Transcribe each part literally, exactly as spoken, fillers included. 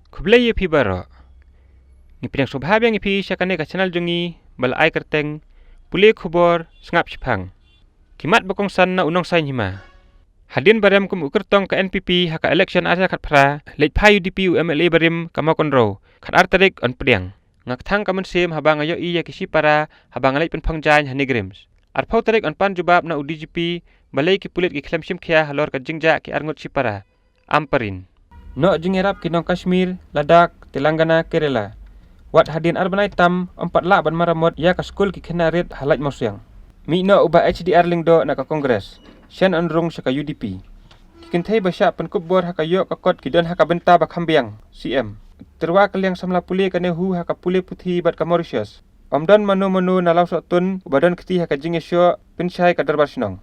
Khublei ïa phi baroh. Ngi pdiang sngewbha biang ïa phi sha kane ka channel jong ngi ba la ai kyrteng Pule Khubor Sngap Shipang. Ki mat ba kongsan na u Nongsaiñ Hima. Hadien ba rem kum u kyrtong ka N P P ha ka election ar hajar khatphra, leit phai U D P u M L A barim ka Mawkynrew, khatar tarik yn pdiang. Nga kthang ka mynsiem haba nga ïohi ïa ki shipara haba nga leit pynphong jaiñ ha NEIGRIHMS. Arphew tarik yn pan jubab na u D G P balei ki pulit ki khlem shim khia halor ka jingjah ki arngut shipara. Ampareen. Noh jingïarap ki nong Kashmir, Ladakh, Telangana, Kerala. Wat hadien ar bnai tam, ym pat lah ban maramot ïa ka skul ki khynnah rit ha Laitumkhrah. Mih noh u Bah H D R Lyngdoh na ka Congress. Shen yn rung sha ka U D P. Ki kynthei ba shah pynkup bor ha ka ïoh ka kot ki don ha ka bynta ba kham biang, C M. Tyrwa ka liang samla pule ka NEHU ha ka pule puthi bad ka Mauritius. Ym don mano mano na Lawsohtun uba don kti ha ka jingïashoh pynshai ka dorbar shnong.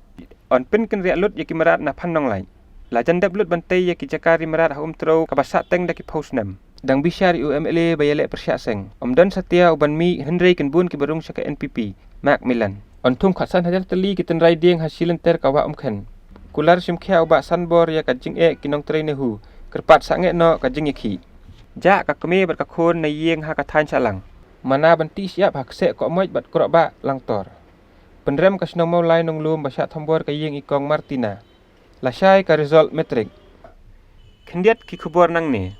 Yn pynkynriah lut ïa ki mrad na Phan Nonglait. La jan dep lut ban tei ïa ki jaka ri mrad ha Umtrew kaba sah teng da ki phew snem. Dang bishar ïa u M L A ba ïaleh pyrshah seng. Ym don satia uban mih, hynrei kin bun kiba rung sha ka N P P. Macmillan. Yn thung khatsan hajar tylli ki tynrai dieng ha shilynter ka Wah Umkhen. Kular shim khia u Bah Sanbor ïa ka jingeh ki nongtrei NEHU. Kyrpad sangeh noh ka jingïakhih. Jah ka kmie bad ka khun na ïing ha ka thaiñ Sahlang. Mana ban tih shyiap ha kseh Kohmoit bad Krohbah Langtor. Pynrem ka shnong Mawlai Nonglum ba shah thombor ka ïing i Kong Martina. Lashai ka result matric. Khyndiat ki khubor nangne.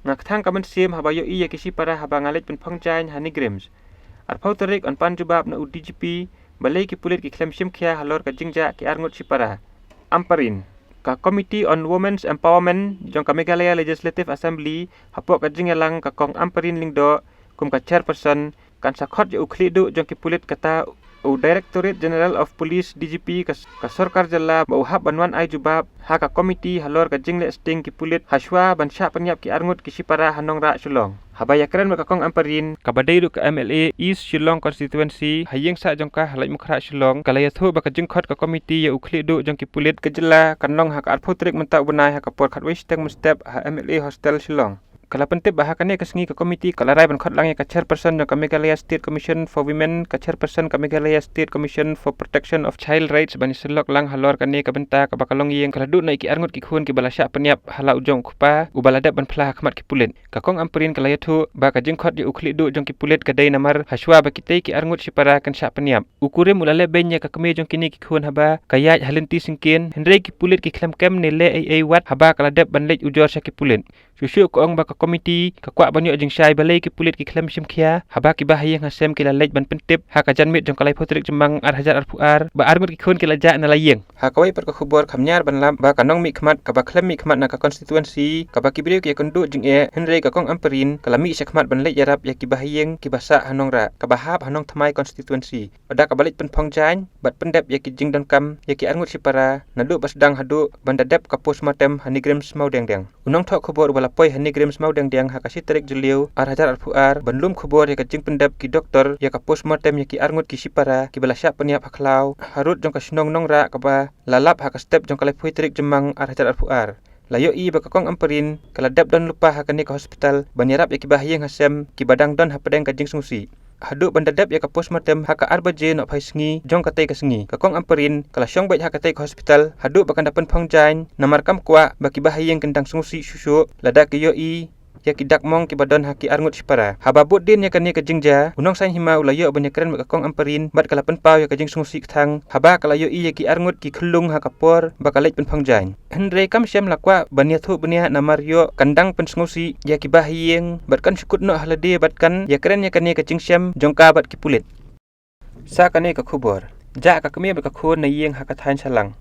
Nga kthang ka mynsiem haba ïohi ïa ki shipara haba nga leit pynphong jaiñ ha NEIGRIHMS. Arphew tarik yn pan jubab na u D G P balei ki pulit ki khlem shim khia halor ka jingjah ki arngut shipara. Ampareen. Ka Committee on Women's Empowerment jong ka Meghalaya Legislative Assembly, hapoh ka jingïalang ka Kong Ampareen Lyngdoh kum ka chairperson, kan sa khot ïa u khlieh duh jong ki pulit kata u Directorate General of Police, D G P, ka, ka sorkar jylla ba u hap ban wan ai jubab ha ka komiti halor ka jingleh sting ki pulit hashwa ban shah pynïap ki arngut ki shipara ha Nongrah Shillong. Haba ïakren bad ka Kong Ampareen, kaba dei ruh ka M L A East Shillong Constituency, ha ïing sah jong ka ha Laitumkhrah Shillong, ka la ïathuh ba ka jingkhot ka komiti ïa u khlieh duh jong ki pulit ka jylla kan long ha ka arphew tarik mynta u bnai ha ka por khatwei shiteng mynstep ha M L A Hostel Shillong. Ka la pyntip ba ha kane ka sngi ka komiti ka la rai ban khot lang ïa ka chairperson jong ka Meghalaya State Commission for Women, ka chairperson ka Meghalaya State Commission for Protection of Child Rights ban ïasyllok lang halor kane ka bynta kaba ka longïing ka la duh noh ïa ki arngut ki khun kiba la shah pynïap ha la u jong u kpa uba la dep ban phla ha khmat ki pulit. Ka Kong Ampareen ka la ïathuh ba ka jingkhot ïa u khlieh duh jong ki pulit ka dei namar hashwa ba kitei ki arngut shipara kin shah pynïap. U kurim u la leh beiñ ïa ka kmie jong kine ki khun haba ka ïaid ha lynti syngkien, hynrei ki pulit ki khlem kem ne leh ei ei wat haba ka la dep ban leit ujor sha ki pulit. Shuh shuh ka ong ba ka komiti ka kwah ban ïoh jingshai balei ki pulit ki khlem shim khia haba ki bahaïing hasem ki la leit ban pyntip ha ka janmiet jong ka laiphew tarik Jymmang ar hajar arphew ar ba arngut ki khun ki la jah na la ïing. Ha kawei pat ka khubor kham ñiar ban lap ba ka nongmihkhmat kaba khlem mihkhmat na ka constituency kaba ki briew ki ïakynduh jingeh, hynrei ka Kong Ampareen ka la mih shakhmat ban leit ïarap ïa ki bahaïing kiba sah ha Nongrah kaba hap ha Nongthymmai constituency. Ynda kaba leit pynphong jaiñ bad pyndep ïa ki jingdonkam ïa ki arngut shipara naduh ba sdang haduh ban da dep ka postmortem ha NEIGRIHMS Mawdengdeng. U nongthoh khubor uba la poi ha NEIGRIHMS Mawdengdeng ha ka shi tarik Jylliew ar hajar arphew ar ban lum khubor ïa ka jingpyndep ki doktor ïa ka postmortem ïa ki arngut ki shipara kiba la shah pynïap ha khlaw harud jong ka shnong Nongrah kaba la lap ha ka step jong ka laiphew tarik Jymmang ar hajar arphew ar. La ïohi ba ka Kong Ampareen ka la dep don lypa ha kane ka hospital ban ïarap ïa ki bahaïing hasem kiba dang don hapdeng ka jingsngewsih. Haduh ban da dep ïa ka postmortem ha ka ar baje nohphai sngi jong katei ka sngi, ka Kong Ampareen ka la shong beit ha katei ka hospital haduh ba kan da pynphong jaiñ namar kam kwah ba ki bahaïing kin dang sngewsih shuh shuh lada ki ïohi ïa ki dak mong kiba don ha ki arngut shipara. Haba bud dien ïa kane ka jingjia, u Nongsaiñ Hima u la ïoh ban ïakren bad ka Kong Ampareen bad ka la pynpaw ïa ka jingsngewsih kthang haba ka la ïohi ïa ki arngut ki khyllung ha ka por ba ka leit pynphong jaiñ. Hynrei kam shym la kwah ban ïathuh bniah namar ïoh kan dang pynsngewsih ïa ki bahaïing bad kan shu kut noh ha lade bad kan ïakren ïa kane ka jingshem jong ka bad ki pulit. Sa kane ka khubor, jah ka kmie bad ka khun na ïing ha ka thaiñ Sahlang.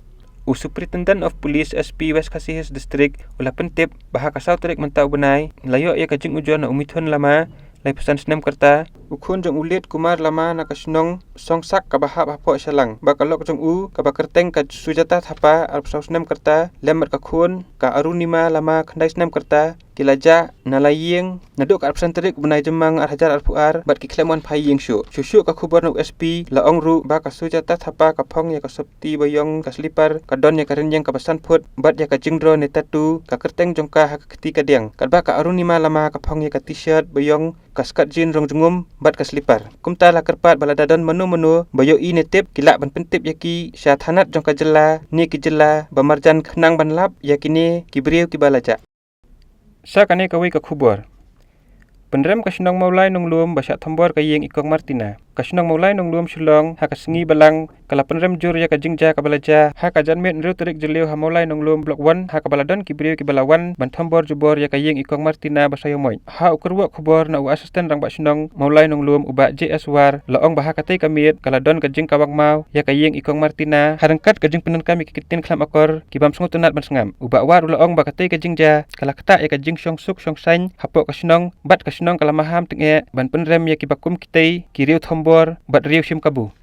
U Superintendent of Police, S P, West Khasi Hills District u la pyntip ba ha ka saw tarik mynta u bnai la ïoh ïa ka jingujor na u Mithun Lama, laiphew san snem ka rta, u khun jong u Late Kumar Lama na ka shnong Songsak kaba hap hapoh Sahlang, ba ka lok jong u kaba kyrteng ka Sujata Thapa, arphew saw snem ka rta, lem bad ka khun ka Arunima Lama, khyndai snem ka rta, ki la jah na la ïing naduh ka arphew san tarik u bnai Jymmang ar hajar arphew ar bad ki khlem wan phai ïing shuh. Shuh shuh ka khubor na u S P la ong ruh ba ka Sujata Thapa ka phong ïa ka sopti ba ïong, ka slipar, ka don ïa ka rynïeng kaba san phut bad ïa ka jingdro ne tattoo ka kyrteng jong ka ha ka kti kadiang. Katba ka Arunima Lama ka phong ïa ka T-shirt ba ïong, ka skat jean rong jngum bad ka slipar. Kumta la kyrpad ba lada don mano mano ba ïohi ne tip, ki lah ban pyntip ïa ki sha thanat jong ka jylla ne ki jylla ba marjan khnang ban lap ïa kine ki briew kiba la jah. Sa kane kawei ka khubor. Pynrem ka shnong Mawlai Nonglum ba shah thombor ka ïing i Kong Martina. Ka shnong Mawlai Nonglum Shillong ha ka sngi Balang ka la pynrem jur ïa ka jingjia kaba la jia ha ka janmiet hynriew tarik Jylliew ha Mawlai Nonglum Block One, ha kaba la don ki briew kiba la wan ban thombor jubor ïa ka ïing i Kong Martina Basaiawmoit. Ha u kyrwoh khubor na u Assistant Rangbah Shnong Mawlai Nonglum, u Bah J S War, la ong ba ha katei ka miet ka la don ka jingkawang maw ïa ka ïing i Kong Martina ha ryngkat ka jingpyndonkam ïa ki ktien khlam akor ki bym sngewtynnad ban sngap. U Bah War u la ong ba katei ka jingjia ka la ktah ïa ka jingshong suk shong saiñ hapoh ka shnong, bad ka shnong ka la maham tyngeh ban pynrem ïa kiba kum kitei ki riew thombor bad riew shim kabu.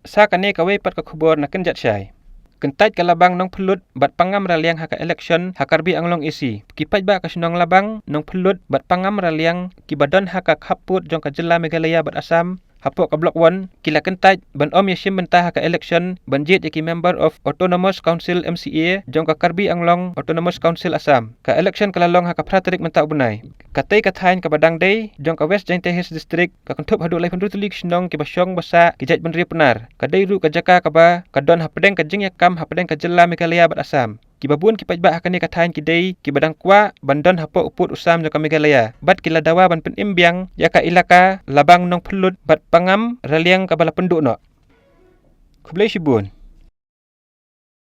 Sa kane kawei pat ka khubor na kynjat shai. Kyntait ka Labang Nongphyllut bad Pangam Raliang ha ka election ha Karbi Anglong A C. Ki paidbah ka shnong Labang Nongphyllut bad Pangam Raliang kiba don ha ka khappud jong ka jylla Meghalaya bad Assam, hapoh ka Block One, ki la kyntait ban ym ïashim bynta ha ka election ban jied ïa ki Member of Autonomous Council, M C A, jong ka Karbi Anglong Autonomous Council Assam. Ka election ka la long ha ka phra tarik mynta u bnai. Katei ka thaiñ kaba dang dei jong ka West Jaintia Hills District, ka kynthup haduh laiphew hynriew tylli ki shnong kiba shong ba sah ki jaitbynriew Pnar. Ka dei ruh ka jaka kaba ka don hapdeng ka jingïakam hapdeng ka jylla Meghalaya bad Assam. Kiba bun ki paidbah ha kane ka thaiñ ki dei kiba dang kwah ban don hapoh u pud u sam jong ka Meghalaya, bad ki la dawa ban pynim biang ïa ka ilaka Labang Nongphyllut bad Pangam Raliang kaba la pynduh noh. Khublei shibun.